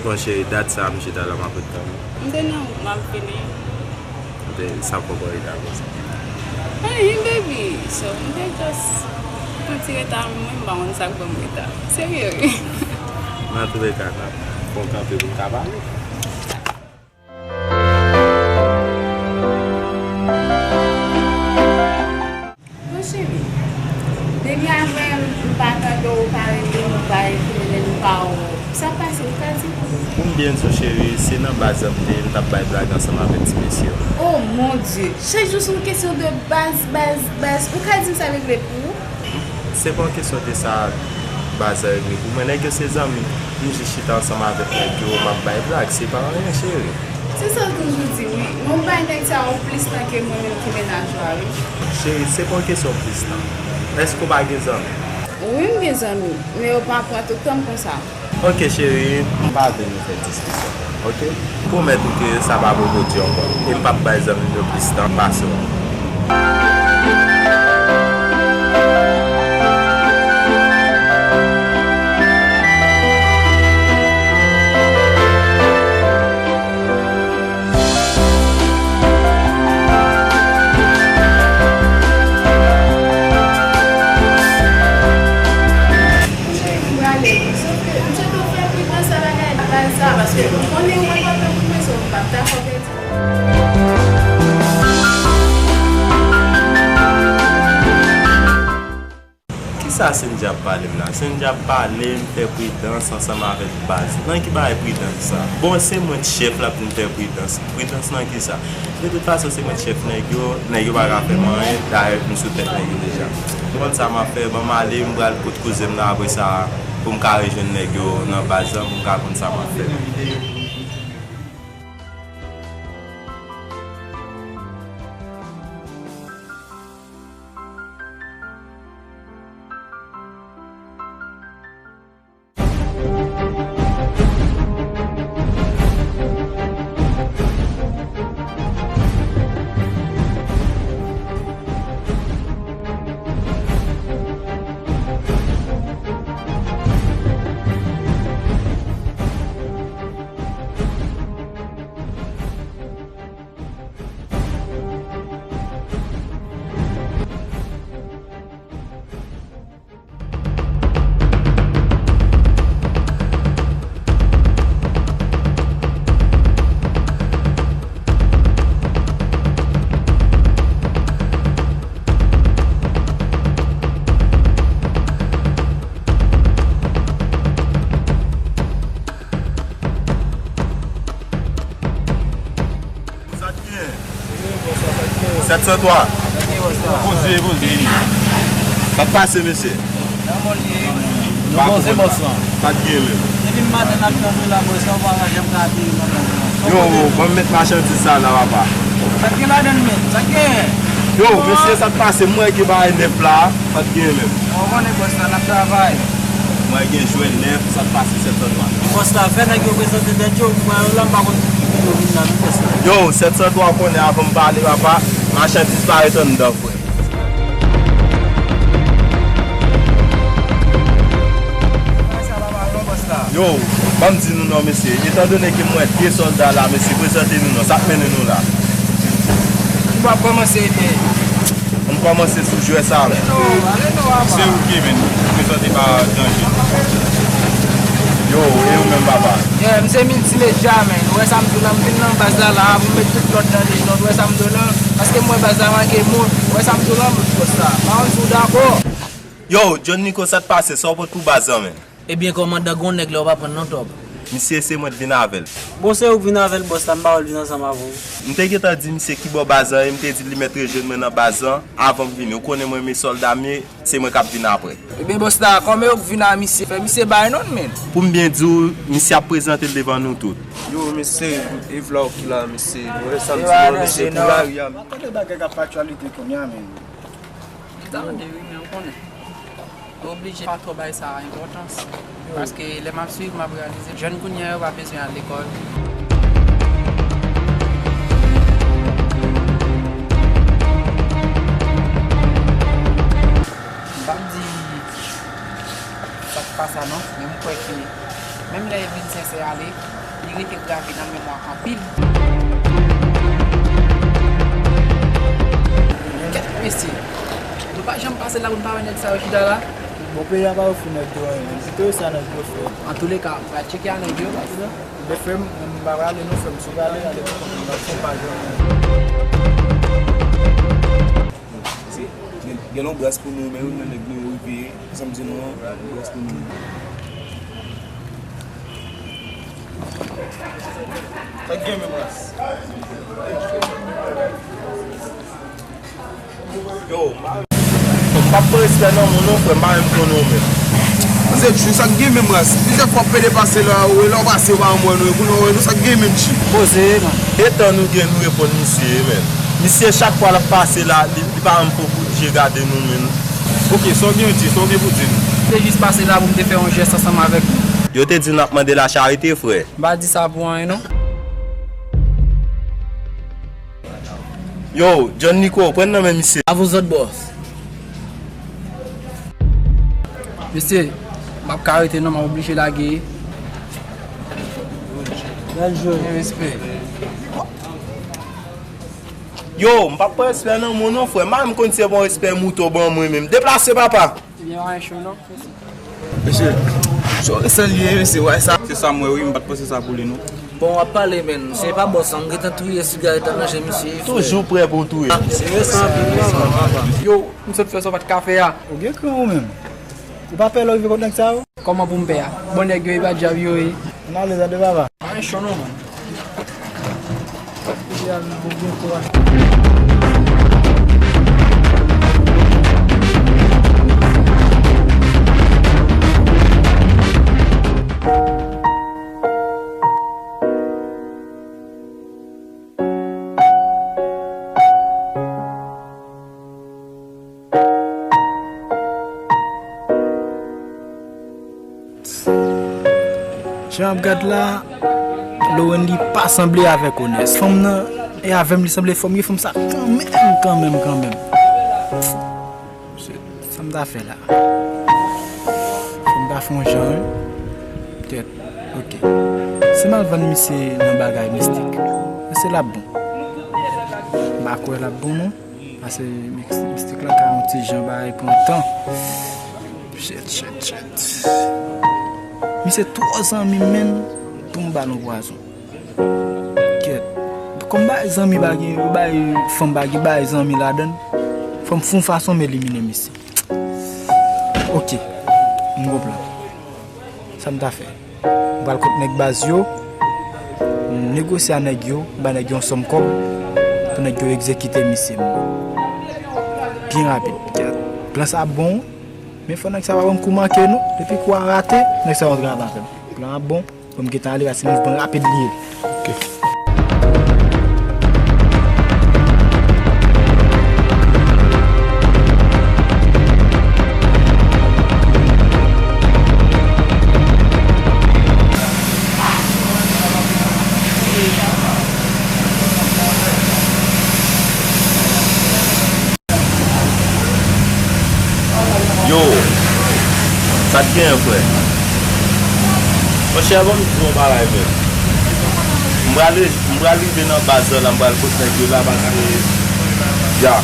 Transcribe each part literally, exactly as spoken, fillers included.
Bon, cheri, dat sa, m chita la, m ap ret tann ou. M te nan wout, m ap vini. M te, sa poko rive konsa. Anyen, baby. So, m te just pran ti reta, mwen, m pa konn sa k ban m reta. Serye, wi. Nan tou le ka, n ap fè yon kanpe pou n ka pale. Bon, cheri, depi avè m, m pa tande w, ou pa rele m, ou pa ekri m, ou pa wè w. Sa k pase, ou ka di m? M byen di w, cheri, se nan baz la m te ye, m t ap bay blag ansanm avèk ti mesye yo. Oh, mon Dieu! Chak jou se yon kesyon de baz, baz, baz. Ou ka di m sa regle pou ou? Se pa yon kesyon de sa baz la regle pou mwen. Nèg yo se zanmi m. M jis chita ansanm avèk nèg yo, m ap bay blag. Se pa anyen, cheri. Se sa w toujou di, wi. Men w bay nèg sa yo plis tan ke mwen menm ki mennaj ou a, wi. Cheri, se pa yon kesyon plis tan. Èske w pa gen zanmi? Wi, m gen zanmi, men yo pa pran tout tan m konsa. Ok, cheri, m pa vle nou fè diskisyon, ok? M pwomèt ou ke sa pa poko di ankò. E m p ap bay zanmi m yo plis tan pase w. Cheri, m prale wi. Sòf ke m swete w fè pridans a bagay baz sa, paske m konnen ou mwen pa fè pou mwen, so m p ap dakò pèdi. Kisa Sendy ap pale m la? Sendy ap pale m fè pridans ansanm avèk baz. Nan ki bagay pridans sa? Bon, se mwen k chèf la pou m fè pridans. Pridans nan kisa? De tout fason, se mwen k chèf nèg yo, nèg yo pa ka fè m anyen, dayè m sou tèt nèg yo deja. Ou konn sa m ap fè, ban m ale, m pral kot kouzen m nan apre sa, pou m ka rejwenn nèg yo nan baz lan, pou m ka konn sa m ap fè. Sa k gen? Sèt san twa. Poze, poze. Sa k pase, mesye? Nou poze, bòs lan. Sa k gen menm? Depi maten n ap tann ou la, bòs lan, ou pa janm ka ateri nan baz lan. Yo, ban m met machandiz sa la, papa. Sa k gen ladan l menm? Sa k gen? Yo, mesye, sa k pase? M wè gen bagay nèf la. Sa k gen menm? Ou konnen bòs la, n ap travay. Mwen gen jwè nèf, sa k pase sèt san twa. Bòs la, fè nèg yo prezante tèt yo, m wè yo la, m pa konn ki kote yo vin la, non, bòs la. Yo, sèt san twa konnen avan m pale, papa, machandiz parèt anndan, frè. Sa va, pa non, bòs la. Yo, ban m di nou non, mesye. Etandone ke m wè de sòlda la, mesye, prezante nou non. Sa k mennen nou la? Nou p ap kòmanse ebyen. Ann kòmanse sou jwè sa menm. Se ou ki vin prezante pa Danje. Yo, e ou menm, papa? Yeah, m se miltimedya, man. Ou wè sa m di w la, m vin nan baz la, la, pou m met tout lòd nan de lòd. Ou wè sa m di w la? Paske m wè baz la manke moun. Ou wè sa m di w la, bòs la? Pa konn si w dakò. Yo, John Nico, sa t pase? Sa w pot pou baz lan, menm? Ebyen, kòmandan, gon nèg la w pa pran non, Top. Misye, se mwen t vin avè l. Bon, se ou k vin avè l, bòs la, m pa wè l vin ansanm avè w. M te gentan di misye ki bò baz lan ye, m te di l li mèt rejwenn mwen nan baz lan avan m vini. Ou konnen mwen renmen sòlda m ye, se mwen k ap vin apre. Ebyen, bòs la, kòman yo k vin a misye? Fè misye bay non, menm. Pou m byen di w, misye ap prezante l devan nou tout. Yo, mesye, e vlog ki la, mesye. Mwen sa m di nou, mesye, pou lari a. Tande bagay k ap aktyalite kounye a, menm. M tande wi, men ou konnen. Ou oblije pa twò bay sa enpòtans. Paske lè m ap swiv, m ap reyalize jèn kounye a yo pa bezwen al lekòl. M p ap di sa k pa sa non, men m kwè ke menm lè Edwin Sensè ale, li rete grave nan memwa anpil. Kèt mesye, nou pa janm pase la pou n pa wè nèg sa yo chita la? Bon, peyi a pa ofri nèg yo anyen, se tou sa nèg yo fè. Antouleka, m pral tcheke a nèg yo, paske. Ebyen, frè m, m pa prale non, frè m, si w prale, ale pou kont ou, m ap fè paj ou. Gen, gen yon bras pou nou, men youn nan nèg nou yo rive, sa m di nou an, yon bras pou nou. Sa k gen menm ras? Yo, m pa, m p ap pran respè nan moun non, frè, m pa menm konnen w menm. Manzè Tchou, sa k gen menm ras? Plizyè fwa w pede pase la, ou wè lè w pase w pa janm wè nou, e kounye a w wè nou, sa k gen menm Tchou? Poze, man. E tan nou gen nou reponn misye, men. Misye, chak fwa l ap pase la, li, li pa janm pran kout je gade nou, men. Oke, sa w gen di, sa w gen pou di nou? M te jis pase la pou m te fè yon jès ansanm avèk nou. Yo te di n ap mande lacharite, frè. M pa di sa pou anyen, non. Yo, John Nico, pran nan men misye. A vous autres, boss. Mesye, m ap ka rete non, m ap oblije lage. Bèl jwe. Respè. Yo, m p ap pran respè nan moun non, frè. M pa menm konn si se bon respè mouton ban mwen menm. Deplase, papa. Ebyen, pa gen cho non. Mesye, so, se li ye, mesye, wè sa. Se sa m wè, wi, m pa t panse sa pou li, non. Bon, w ap pale, men. Se pa bòs la, m gentan touye sigarèt nan je misye, frè. Toujou prè pou touye. Se resan, papa. Yo, m sot fè sa w pa t ka fè a. Ou gen kran ou menm. Ou pa pè lè w rive kot nèg sa yo? Kòman pou m pè a? Bon, nèg yo, e pa djab yo ye. Ann ale, tande papa. Pa gen cho non, man. Jan ap gad la, Lowendy pa sanble avèk Onès. Fanm nan, e avè m li sanble fanm, ye fanm sa kanmenm, kanmenm, kanmenm. Sa m ta fè la? Fò m ta fè yon jan, wi. Tèt, oke. Si m al vann misye nan bagay mistik, èske l ap bon? M pa kwè l ap bon, non. Paske mis-, mistik la ka yon ti jan bagay pran tan. Shit, shit, shit. Misye twò zanmi m, menm, pou m ba l yon pwazon. Kèt. Kòm bay zanmi pa gen, yo bay fanm pa gen bay zanmi ladann. Fò m fè yon fason m elimine misye. Oke. M gon plan. Sa m ta fè? M pral kot nèg baz yo, m negosye a nèg yo, m ba nèg yo yon sòm kòb pou nèg yo egzekite misye m. Byen rapid. Plan sa ap bon, men fò nèg sa pa ban m kou manke non. Depi kou a rate, nèg sa yo antre avè m. Plan ap bon, fò m gentan ale paske mouvman rapid li ye. Oke. Yo, sa k genyen, frè? Monchè, ban m di w yon bagay, frè. M prale M pral rive nan baz lan la, m pral kot nèg yo la, paske, ya.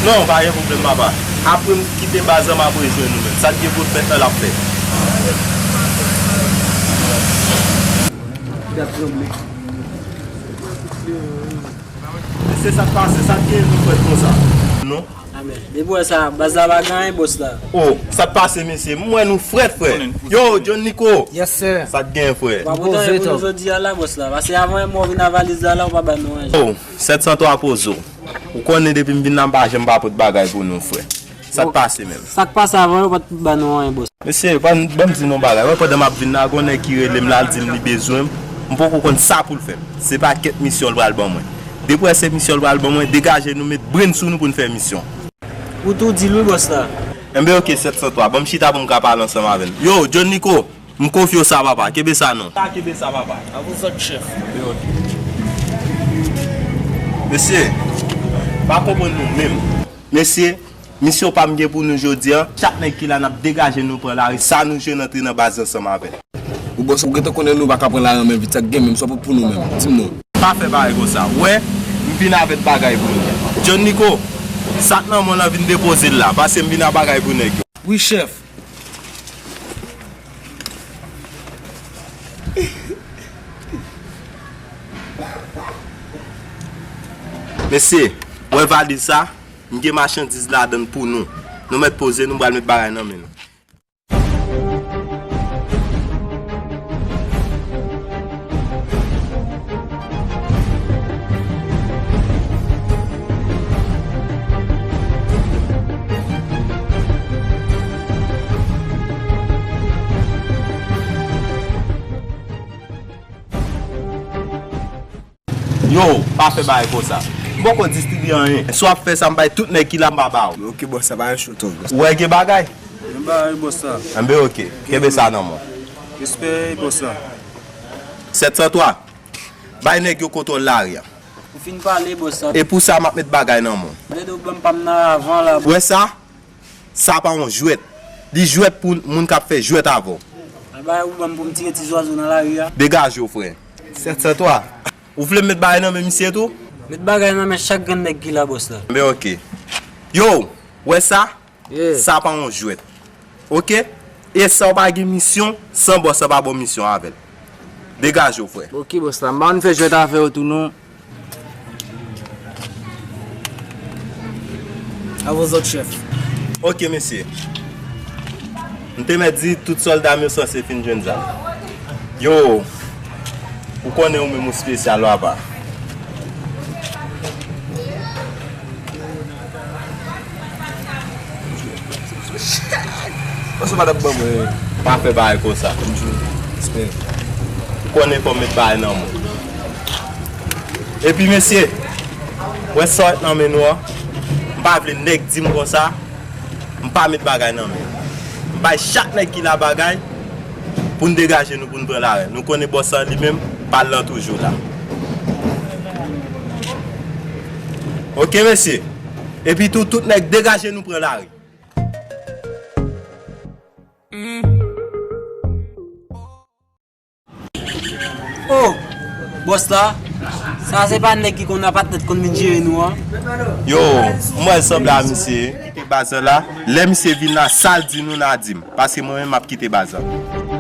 Non, pa gen pwoblèm, papa. Apre m kite baz lan, m ap rejwenn ou menm. Sa k gen pou l fèt la, l ap fèt. Mesye, sa k pase, sa k gen nou fèt konsa? Non. Depi w wè sa, baz la pa gen anyen, bòs la. Oh, sa k pase, mesye? M wè nou frèt, frè. Yo, John Nico. Yes, sir. Sa k gen, frè? Ou pa pote anyen pou nou jodi a la, bòs la. Pase avan yè mò vin a valiz la, la, ou pa ba nou anyen. Oh, sèt san twa Pozo. Ou konnen depi m vin la, m pa janm pa pot bagay pou nou, frè. Sa k pase menm? Sa k pase avan yo pa t ba nou anyen, bòs. Mesye, ban, ban m di nou yon bagay. Wè, pandan m ap vin la, gon nèg ki rele m la, l di m li bezwen m. M poko konn sa pou l fè m. Se pa kèt misyon l pral ban mwen. Depi w wè se misyon l pral ban mwen, degaje nou, met brenn sou nou pou n fè misyon. Ou tou di l wi, bòs la. Enben, oke, sèt san twa. Ban m chita pou m ka pale ansanm avè l. Yo, John Nico, m konfye w sa, papa. Kenbe sa non. Sa, kenbe sa, papa. A vous autres, chef. Mesye, pa konprann nou menm. Mesye, misyon pa m gen pou nou jodi a. Chak nèg ki la, n ap degaje nou pran lari. Sa nou jwenn antre nan baz ansanm avè l. Ou bòs, ou gentan konnen nou pa ka pran lari an men vit, sa k gen menm, sa pou, pou nou menm. Di m non. Pa fè bagay konsa. Wè, m vin avèk bagay pou nou. John Nico, sa k nan men w lan vin depoze l la, pase m vin ak bagay pou nèg yo. Wi, chèf. Mesye, wè valiz sa, m gen machandiz ladan l pou nou. Nou mèt poze, nou pral met bagay nan men nou. Yo, pa fè bagay konsa. M poko distribye anyen. Si w ap fè sa, m bay tout nèg ki la, m pa ba w. Ok, bòs, sa pa yon cho tou. Ou wè gen bagay? Gen bagay, bòs la. Enben, ok. Kenbe sa nan men w. Respè, bòs la. Sèt san twa. Bay nèg yo kontwòl lari a. Ou fin pale, bòs la. E pou sa, m ap met bagay nan men w. Mèt ou ban m pa m nan avan la. Ou wè sa? Sa pa yon jwèt. Li jwèt pou moun k ap fè jwèt avè w. Al bagay ou ban m pou m tire ti zwazo nan lari a. Degaje w, frè. Sèt san twa. Ou vle m met bagay nan men misye tou? Met bagay nan men chak grenn nèg ki la, bòs la. Men ok. Yo, wè sa? Sa pa yon jwèt. Ok? E sa w pa gen misyon, san bòs la pa ba w misyon avè l. Degaje w, frè. Ok, bòs la. M pa konn fè jwèt avè w tou, non. A vous autres, chef. Ok, mesye. M te mèt di tout sòlda m yo sanse fin jwenn zam. Yo, ou konnen ou menm ou espesyal, papa. Pase w pa t ap ban mwen. Pa fè bagay konsa. Ou konnen fò m met bagay nan men w. Epi mesye, wè sa w wè nan men nou an, m pa vle nèg di m konsa, m pa met bagay nan men. M bay chak nèg ki la bagay pou n degaje nou, pou n pran lari. Nou konnen bòs lan li menm, pa l lan toujou la. Ok, mesye. Epi tou, tout nèg degaje nou pran lari. Oh! Bòs la, sa se pa nèg ki konn apatnè t konn vin jere nou an? Yo, m wè l sanble a misye. Kite baz lan la. Lè misye vin la, sa l di nou, n a di m. Paske mwen menm, m ap kite baz lan.